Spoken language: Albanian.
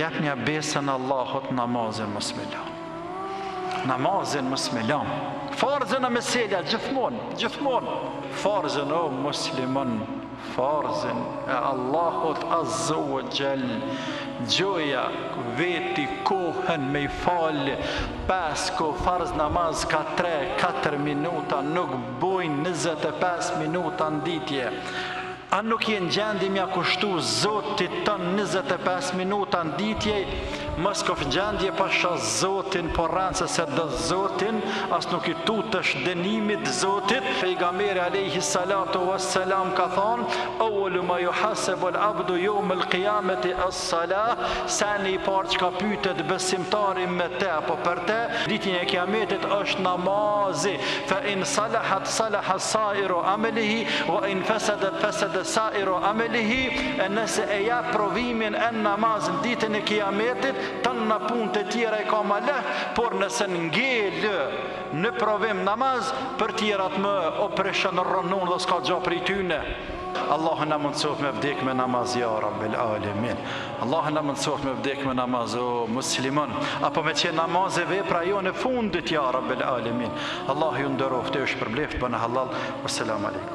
Jepnja besën Allahut namazin mos me lan. Namazin mos me lan. Farzën a meselja gjithmonë, gjithmonë. Farzën o musliman, farzën e Allahut azza wa jall. Gjoja veti kohën me i falë 5 kohë farz namaz ka 3 4 minuta nuk bojnë 25 minuta në ditje. A nuk je në gjendje m'ja kushtu Zotit tënd 25 minuta në ditje, mos koft n'gjendje pasha Zotin po rren se s'e do Zotin, as nuk i tutesh dënimit Zotit, Pejgamberi alejhi salatu was selam ka thonë, Awwalu ma yuhasabu al-abdu yawm al-qiyamati as-salah, seni i parë çka pytet besimtari me te apo për te, ditën e Kiametit është namazi, fa in salahat salaha sairu amelihi wa in fesedet fesede sairu amelihi, e nëse e jep provimin e namaz në ditën e Kiametit, tana punët e tjera i ka ma lehtë, por nëse ngel në provim namaz, për tjerat më o prishën rrënun dhe s'ka gja prej tyne. Allahu na mundësoftë me vdek me namaz ja Rabbel Alemin. Allahu na mundësoftë me vdek me namaz o musliman, apo me qenë namazi vepra jonë e fundit ja Rabbel Alemin. Allahu ju nderoftë e ju shpërbleftë, bëna hallall. Wassalamu alaikum.